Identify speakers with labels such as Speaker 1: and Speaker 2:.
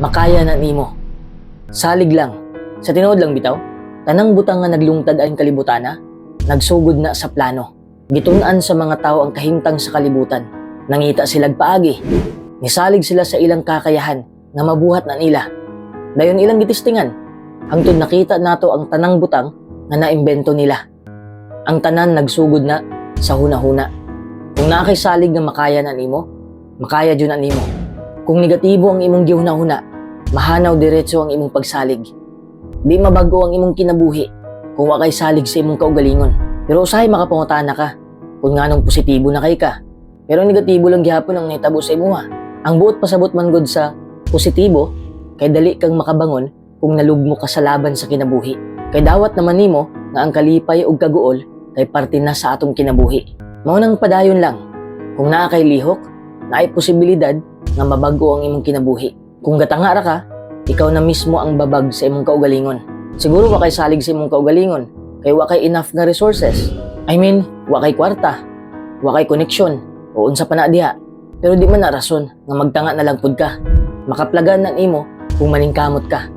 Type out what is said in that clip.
Speaker 1: Makaya na nimo. Salig lang. Sa tinuod lang bitaw, tanang butang nga naglungtad ang kalibutana, nagsugod na sa plano. Gitun-an sa mga tao ang kahimtang sa kalibutan. Nangita silag paagi. Nisalig sila sa ilang kakayahan nga mabuhat na nila. Dayon ilang gitistingan. Hangtod nakita nato ang tanang butang nga naimbento nila. Ang tanan nagsugod na sa huna-huna. Kung naa kay salig nga makaya na nimo, makaya jud na nimo. Kung negatibo ang imong gihuna-huna, mahanaw diretso ang imong pagsalig. Di mabago ang imong kinabuhi kung wa kay salig sa imong kaugalingon. Pero usahay makapangutana ka kung nganong positibo na kay ka. Pero negatibo lang gihapon ang nahitabo sa imuha. Ang buot pasabot man gud sa positibo kay dali kang makabangon kung nalugmo ka sa laban sa kinabuhi. Kay dawat naman nimo nga ang kalipay ug kaguol kay parte na sa atong kinabuhi. Mao nang padayon lang. Kung naa kay lihok, naay posibilidad nga mabago ang imong kinabuhi. Kung gatanga ra ka, ikaw na mismo ang babag sa imong kaugalingon. Siguro wa kay salig sa imong kaugalingon, kay wa kay enough nga resources. I mean, wa kay kwarta, wa kay koneksyon, o unsa pa na diha. Pero di man na rason nga magtanga na lang pud ka. Makaplagan na nimo kung maningkamot ka.